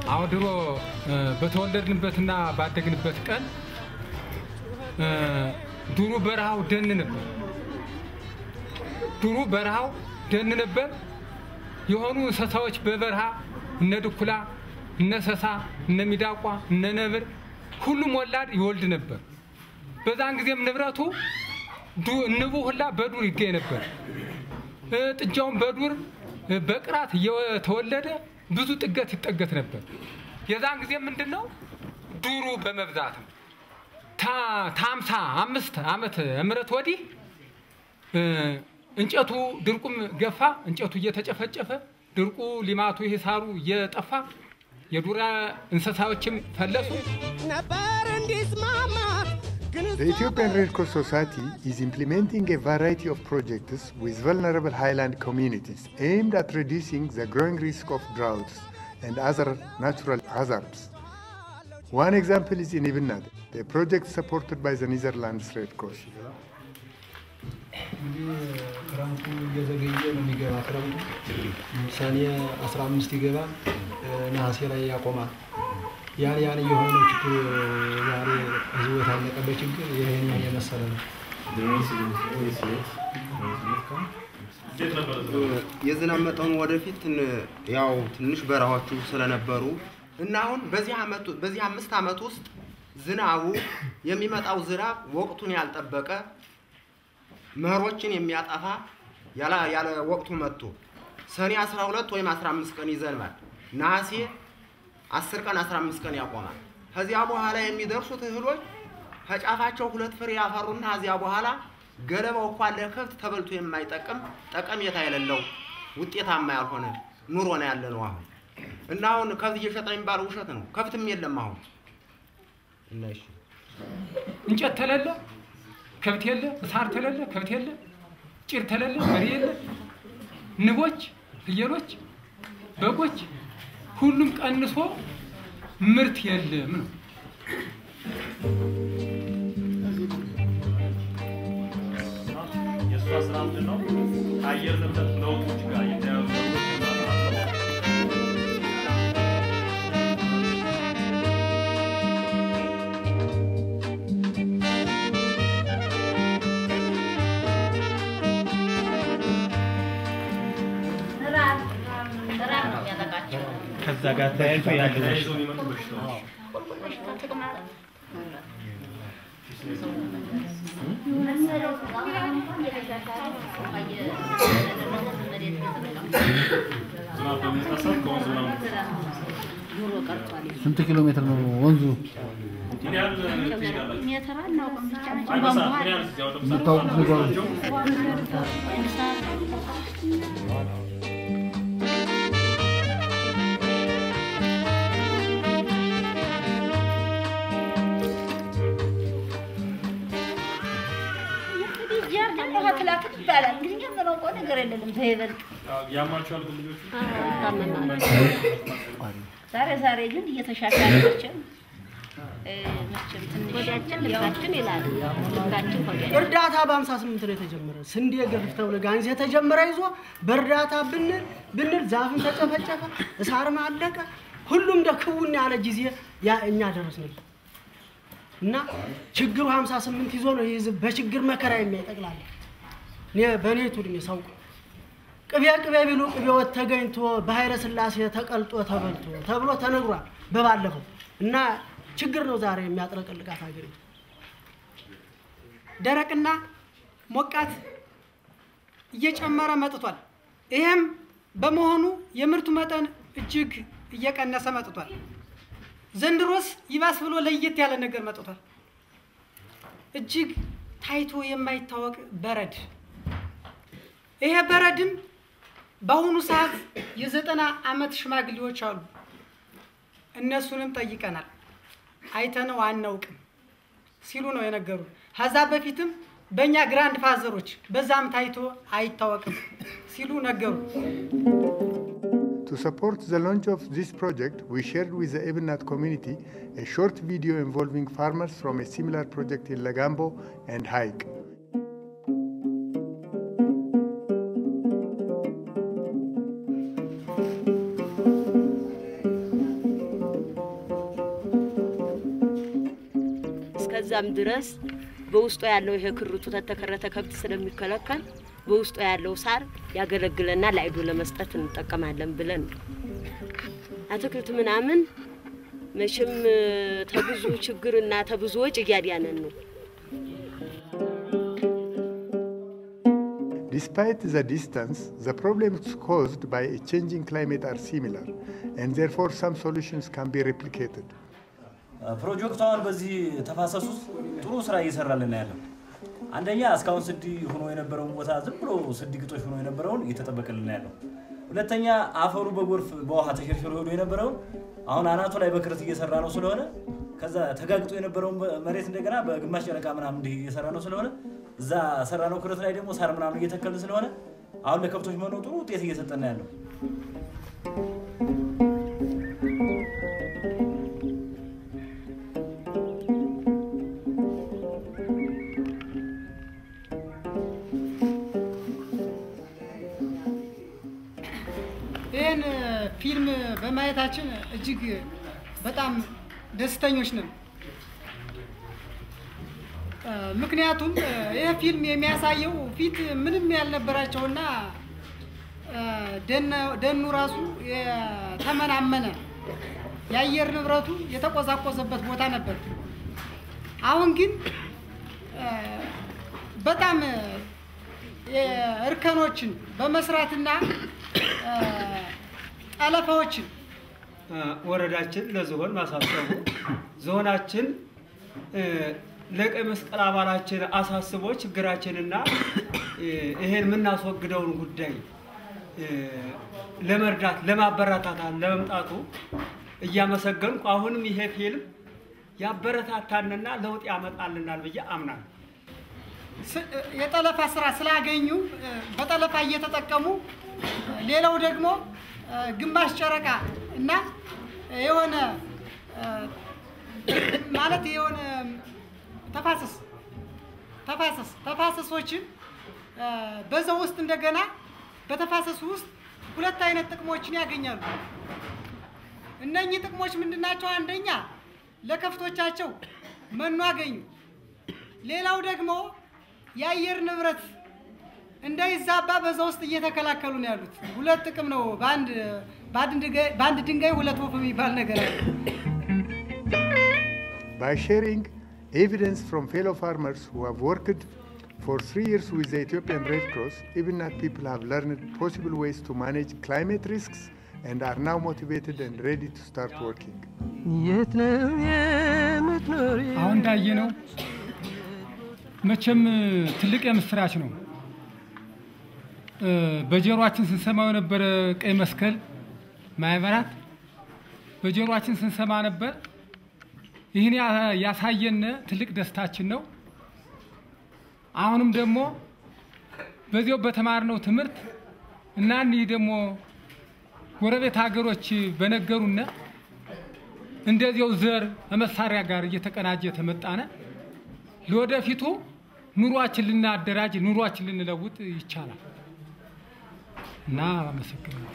አሁን ድሮ በተወለድንበትና ባደግንበት ቀን ዱሩ በረሃው ደን ነበር። ዱሩ በረሃው ደን ነበር። የሆኑ እንስሳዎች በበረሃ እነ ድኩላ፣ እነ ሰሳ፣ እነ ሚዳቋ፣ እነ ነብር ሁሉም ወላድ ይወልድ ነበር። በዛን ጊዜም ንብረቱ ንቡ ሁላ በዱር ይገኝ ነበር። ጥጃውን በዱር በቅራት እየተወለደ ብዙ ጥገት ይጠገት ነበር። የዛን ጊዜ ምንድነው ዱሩ በመብዛት ነው። 55 ዓመተ ምህረት ወዲህ እንጨቱ ድርቁም ገፋ፣ እንጨቱ እየተጨፈጨፈ ድርቁ ሊማቱ ይሄ ሳሩ እየጠፋ የዱር እንስሳዎችም ፈለሱ። The Ethiopian Red Cross Society is implementing a variety of projects with vulnerable highland communities aimed at reducing the growing risk of droughts and other natural hazards. One example is in Ibnat, a project supported by the Netherlands Red Cross. ክረምቱ እየዘገየ ነው የሚገባ። ክረምቱ ሰኔ 15 ይገባል፣ ነሐሴ ላይ ያቆማል። ያን ያን እየሆነ ነው ችግሩ። ዛሬ ህዝቡ የታነቀበት ችግር ይሄን የመሰለ ነው። የዝናብ መጠኑ ወደፊት ያው ትንሽ በረሃዎቹ ስለነበሩ እና አሁን በዚህ 5 ዓመት ውስጥ ዝናቡ የሚመጣው ዝናብ ወቅቱን ያልጠበቀ መኸሮችን የሚያጠፋ ያለ ወቅቱ መጥቶ ሰኔ 12 ወይም 15 ቀን ይዘንባል። ነሐሴ 10 ቀን 15 ቀን ያቆማል። ከዚያ በኋላ የሚደርሱት እህሎች ከጫፋቸው 2 ፍሬ ያፈሩና ከዚያ በኋላ ገለባው እንኳን ለከብት ተበልቶ የማይጠቅም ጠቀሜታ የሌለው ውጤታማ ያልሆነ ኑሮ ነው ያለነው አሁን። እና አሁን ከብት እየሸጠ የሚባለው ውሸት ነው። ከብትም የለም አሁን። እና እሺ እንጨት ተለለ ከብት የለ፣ ሳር ተለለ ከብት የለ፣ ጭር ተለለ በሬ የለ፣ ንቦች፣ ፍየሎች፣ በጎች ሁሉም ቀንሶ ምርት የለም ነው። የሷ ስራ ምንድነው? አየር ንብረት ለውጦች ጋር የተያያዙ ከዛ ጋር ተያይዞ ያለው የሚመጡ በሽታዎች ስንት ኪሎ ሜትር ነው ወንዙ? የምታውቁት ነገር ይባላል። እንግዲህ እኛ የምናውቀው ነገር የለንም። ተይበልጥ ያማቸዋል ግን ልጆቹ ዛሬ ዛሬ ግን እየተሻሻለ መቼም መቼም ትንሽ ሆዳችን ልባችን ይላል። ልባችን ሆዳችን እርዳታ በ58 ነው የተጀመረ። ስንዴ ገብፍ ተብሎ ጋንዝ የተጀመረ ይዞ በእርዳታ ብንል ብንል ዛፍን ተጨፈጨፈ፣ እሳርም አለቀ። ሁሉም ደክቡን ያለ ጊዜ ያ እኛ ደረስንበት እና ችግሩ 58 ይዞ ነው ይህ በችግር መከራ የሚያጠቅላል። እኔ በኔቱ እድሜ ሰው ቅቤ ቅቤ ቢሉ ቅቤው ተገኝቶ በኃይለ ሥላሴ ተቀልጦ ተበልቶ ተብሎ ተነግሯል በባለፈው። እና ችግር ነው ዛሬ የሚያጥለቀልቃት ሀገሪቱ። ደረቅና ሞቃት እየጨመረ መጥቷል። ይሄም በመሆኑ የምርቱ መጠን እጅግ እየቀነሰ መጥቷል። ዘንድሮስ ይባስ ብሎ ለየት ያለ ነገር መጥቷል። እጅግ ታይቶ የማይታወቅ በረድ። ይሄ በረድም በአሁኑ ሰዓት የ90 ዓመት ሽማግሌዎች አሉ። እነሱንም ጠይቀናል። አይተነው አናውቅም ሲሉ ነው የነገሩን። ከዛ በፊትም በእኛ ግራንድ ፋዘሮች በዛም ታይቶ አይታወቅም ሲሉ ነገሩ። To support the launch of this project, we shared with the Ebnat community a short video involving farmers from a similar project in Legambo and Haik. እስከዛም ድረስ በውስጡ ያለው ይሄ ክርቱ ተተከረተ ከብት ስለሚከለከል በውስጡ ያለው ሳር ያገለግለናል ለአይዶ ለመስጠት እንጠቀማለን ብለን አትክልት ምናምን መቼም ተብዙ ችግርና ተብዙ ወጪ እያዳነን ነው። Despite the distance, the problems caused by a changing climate are similar, and therefore some solutions can be replicated. ፕሮጀክቱ አሁን በዚህ ተፋሰስ ውስጥ ጥሩ ስራ እየሰራልን ያለው አንደኛ እስካሁን ስዲ ሆኖ የነበረውን ቦታ ዝም ብሎ ስዲ ግጦሽ ሆኖ የነበረውን እየተጠበቀልን ያለው፣ ሁለተኛ አፈሩ በጎርፍ በውሃ ተሸርሽሮ ሄዶ የነበረውን አሁን አናቱ ላይ በክረት እየሰራ ነው ስለሆነ ከዛ ተጋግጦ የነበረውን መሬት እንደገና በግማሽ ጨረቃ ምናምን እንዲህ እየሰራ ነው ስለሆነ እዛ ሰራ ነው ክረት ላይ ደግሞ ሳር ምናምን እየተከለ ስለሆነ አሁን ለከብቶች መኖ ጥሩ ውጤት እየሰጠን ያለው። ይሄን ፊልም በማየታችን እጅግ በጣም ደስተኞች ነን። ምክንያቱም ይሄ ፊልም የሚያሳየው ፊት ምንም ያልነበራቸውና ደኑ ራሱ የተመናመነ የአየር ንብረቱ የተቆዛቆዘበት ቦታ ነበር። አሁን ግን በጣም እርከኖችን በመስራትና ጠለፋዎችን ወረዳችን ለዞን ማሳሰቡ ዞናችን ለቀይ መስቀል አባላችን አሳስቦ ችግራችንና ይሄን ምናስወግደውን ጉዳይ ለመርዳት ለማበረታታት ለመምጣቱ እያመሰገንኩ አሁንም ይሄ ፊልም ያበረታታንና ለውጥ ያመጣልናል ብዬ አምናለሁ። የጠለፋ ስራ ስላገኙ በጠለፋ እየተጠቀሙ ሌላው ደግሞ ግማሽ ጨረቃ እና የሆነ ማለት የሆነ ተፋሰስ ተፋሰስ ተፋሰሶችን በዛው ውስጥ እንደገና በተፋሰሱ ውስጥ ሁለት አይነት ጥቅሞችን ያገኛሉ። እነኚህ ጥቅሞች ምንድናቸው? አንደኛ ለከፍቶቻቸው መኖ አገኙ። ሌላው ደግሞ የአየር ንብረት እንዳይዛባ በዛው ውስጥ እየተከላከሉ ነው ያሉት። ሁለት ጥቅም ነው። በአንድ ድንጋይ ሁለት ወፍ የሚባል ነገር አለ። By sharing evidence from fellow farmers who have worked for 3 years with the Ethiopian Red Cross, Ebinat people have learned possible ways to manage climate risks and are now motivated and ready to start working. አሁን እንዳየነው መቼም ትልቅ የምስራች ነው። በጆሮአችን ስንሰማው የነበረ ቀይ መስቀል ማህበራት በጆሮአችን ስንሰማ ነበር። ይህን ያሳየን ትልቅ ደስታችን ነው። አሁንም ደግሞ በዚያው በተማርነው ትምህርት እና እኒህ ደግሞ ጎረቤት ሀገሮች በነገሩን እንደዚያው ዘር መሳሪያ ጋር እየተቀናጀ ተመጣነ ለወደፊቱ ኑሯችን ልናደራጅ ኑሯችን ልንለውጥ ይቻላል እና አመሰግናለሁ።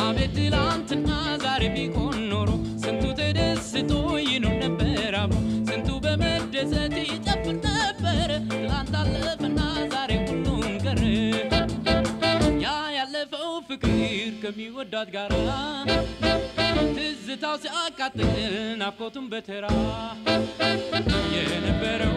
አቤት ትላንትና ዛሬ ቢሆን ኖሮ ስንቱ ተደስቶ ይኖር ነበር አብሮ ስንቱ በመደሰት ይጨፍር ነበር። ትላንት አለፈና ዛሬ ሁሉም ቀረ። ያ ያለፈው ፍቅር ከሚወዳት ጋራ ትዝታው ሲያቃጥል ናፍቆቱን በተራ የነበረው